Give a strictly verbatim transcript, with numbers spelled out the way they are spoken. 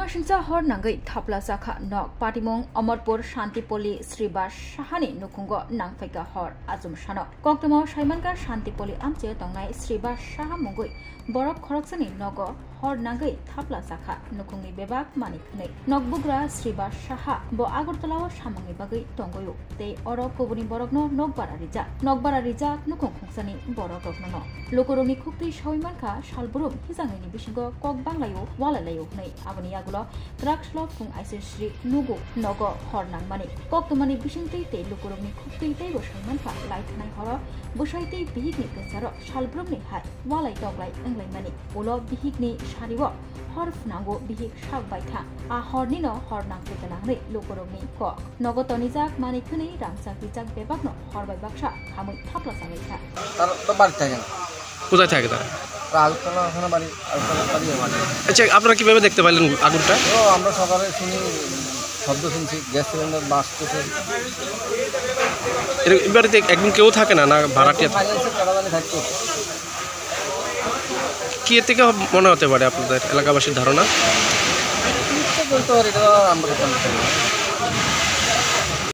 Masingcha hor nangwi thapla chakha nok. Patimung Omorpur Shantipoli Sribas Sahani nukhungo nangphaikha hor ajum sano. Koktwmao saimankha Shantipoli amchaio tongnai Sribas Saha mungwi borok khoroksani nogo hor nangwi thapla chakha nukhungni bebak manwi khwnwi. Nokbugra Sribas Saha bo Agartala o samungni bagwi tongwi-o tei oro kubuni borokno nokbara rijak. Nokbara rijak nukhung khungsani borok rokno no. Lukurokni khuktwi sawi mankha, salbrum hijangnini bisingo kok banglaio, walailaio hwnwi. Aboni yagulo kwrak slok phung aisir sri nugo nogo hor nangmani. Kok tongmani bisingtwi tei lukurokni khuktwi teibo sawi mankha, lai thanai horo bwsai tei bihikni kwcharo salbrumni hai walai toklai wnglaimani. Ulo bihikni sario hor phwnango bihik sak bai thang. A hornino hor nangkhe gwnangni lukurokni kok. Nogo tonijak manwi khwnwi ramchak rijak bebakno hor bai baksa khamwi thapla changwi kha. তারা তো বাড়ি থাকে না। কোথায় থাকে তারা? তারা আগরতলা ওখানে বাড়ি, আগরতলা বাড়ি আমার। আচ্ছা, আপনারা কিভাবে দেখতে পাইলেন আগুনটা? তো আমরা সকালে শুনি, শব্দ শুনছি, গ্যাস সিলিন্ডার বাজতেছে। এর, এই বাড়িতে একদম কেউ থাকে না, না ভাড়াটিয়া থাকে? ফাইন্যান্সের টাকা জানি থাকতো। কি এর থেকে মনে হতে পারে আপনাদের এলাকাবাসীর ধারণা? কি হচ্ছে বলতে পারি, এটা আমরা তো জানি না।